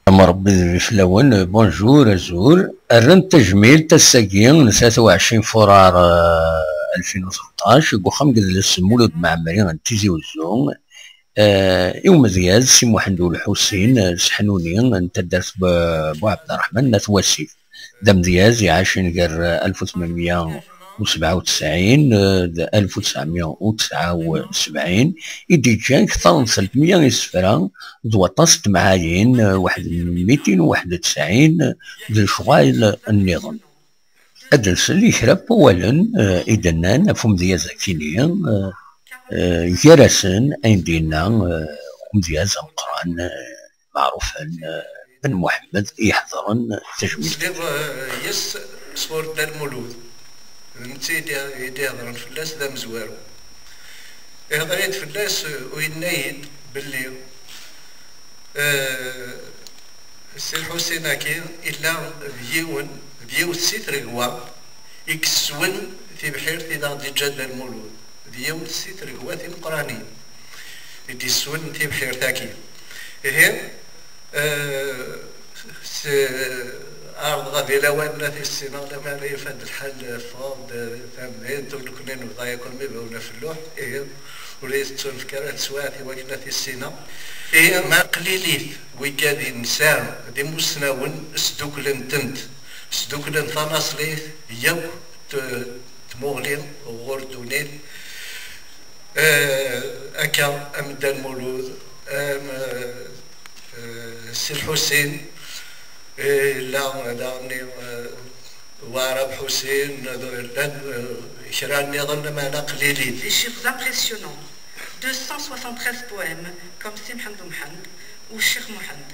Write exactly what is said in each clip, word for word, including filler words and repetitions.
Am Rebbi d fell-awen, bonjour, azul. Rran tajmilt ass-agi n tlata u ɛecrin furar, eh, alfin u tleṭṭac, deg uxxam n yidles Mulud Mɛemmri n Tizi Uzzu, eh, i umedyaz Si Muḥend U Lḥusin, eh, Seḥnuni n taddart Bu-, Buɛebderreḥman n At Wasif. D amedyaz iɛacen gar alef u tmenmya u sebɛa u tesɛin d alef u tesɛemya u tesɛa u sebɛin, i d-iǧǧan kter n telt mya isefra d waṭas n temɛayin, waḥed n mitin u waḥed u tesɛin d lecɣal nniḍen. Ad nsel i kra n wawalen, eh, i d-nnan ɣef umedyaz akini, eh, eh, gar-asen ayen d-yenna, eh, umedyaz ameqqran, eh, Maɛrufen, eh, Ben Muḥemmed i iḥeḍren tajmilt. Sliɣ, eh, yes, sɣur Dda Lmulud. D netta i d-, i d-ihedren fell-as d amezwaru. Ihedr-iyi-d fell-as, eh, u yenna-yi-d belli, eh, Si Lḥusin-agi illa d yiwen, d yiwet si tregwa i yesswen tibḥirt i d aɣ-d-iǧǧa Dda Lmulud. D yiwet si tregwa timeqqranin i d-yesswen tibḥirt-agi. Ihi, eh, s-, ɛerḍeɣ ad ilawan ad t-issineɣ, lamara ifad lḥal, ffɣeɣ-d tamdint, u nekkni nebḍa yakk am ibawen ɣef lluḥ, ihi, ur iyi-tettunefk ara teswiɛt i wakken ad t-issineɣ. Ihi, ma qlilit wigad i nesɛa d imusnawen, sduklen-tent, sduklen tanaṣlit yakk t-, tmuɣli ɣur ddunit. Eh, akka am Dda Lmulud, am, eh, eh, Si Lḥusin, eh, yella daɣen, eh, Waɛrab Ḥusin, eh, llan, eh, kra nniḍen, meɛna qlilin. Des chiffres impressionnants, deux cent soixante-treize poèmes comme Si Mḥend U Mḥend ou Cheikh Mouhend,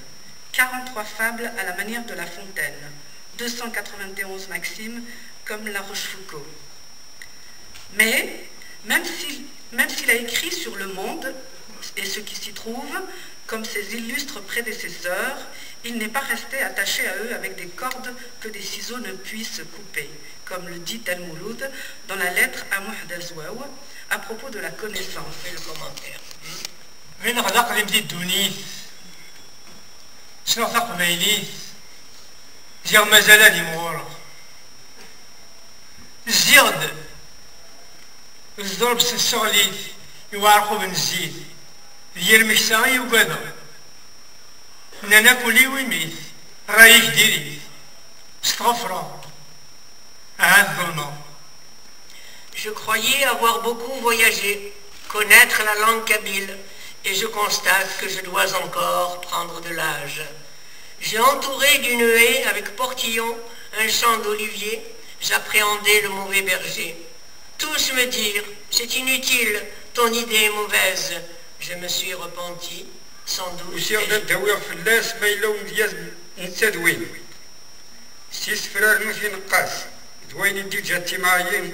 quarante-trois fables à la manière de La Fontaine, deux cent quatre-vingt-onze maximes comme La Rochefoucauld. Mais, même s'il, même s'il a écrit sur le monde et ce qui s'y trouve, comme ses illustres prédécesseurs, il n'est pas resté attaché à eux avec des cordes que des ciseaux ne puissent couper, comme le dit Dda Lmulud dans la lettre à Mouhend Azwaw à propos de la connaissance. Fait le commentaire. Ɣileɣ d aqdim di ddunit, ssneɣ taqbaylit, ziɣ mazal ad imɣureɣ. Zziɣ-d d ddreb s tseɣlit i uɛerqub n zzit, d yir meksa i ugadeɣ. Nnan akk ul-iw imit, ṛṛay-ik diri-t, s tɣefra, ahat ḍelmeɣ. Je croyais avoir beaucoup voyagé, connaître la langue kabyle, et je constate que je dois encore prendre de l'âge. J'ai entouré d'une haie avec portillon un champ d'oliviers, j'appréhendais le mauvais berger. Tous me dirent, c'est inutile, ton idée est mauvaise. Je me suis repenti, sans doute. Usiɣ-d ad d-awiɣ fell-as ma yella umedyaz n tadwin. S yisefra rnu tineqqas d wayen i d-iǧǧa d timɛayin,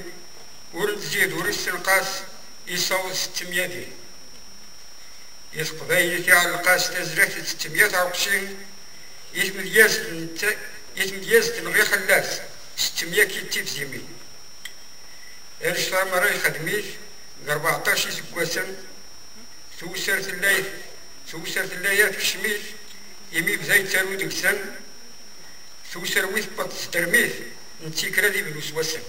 ur nzid ur issenqas, isaweḍ s temyadin. I teqbaylit iɛelleq-as tazrigt d tettemya tɛuqcin, i tmedyazt n t-, i tmedyazt neɣ ixellas s tettemya kid tifzimin. Annect-a merra ixdem-it d rbeɛṭac iseggasen, tewser tella, tewser tella-ya tekcem-it, imi bda yettaru deg-sen, tewser wi tewweḍ tedrem-it, n tikra d ibnus wassen.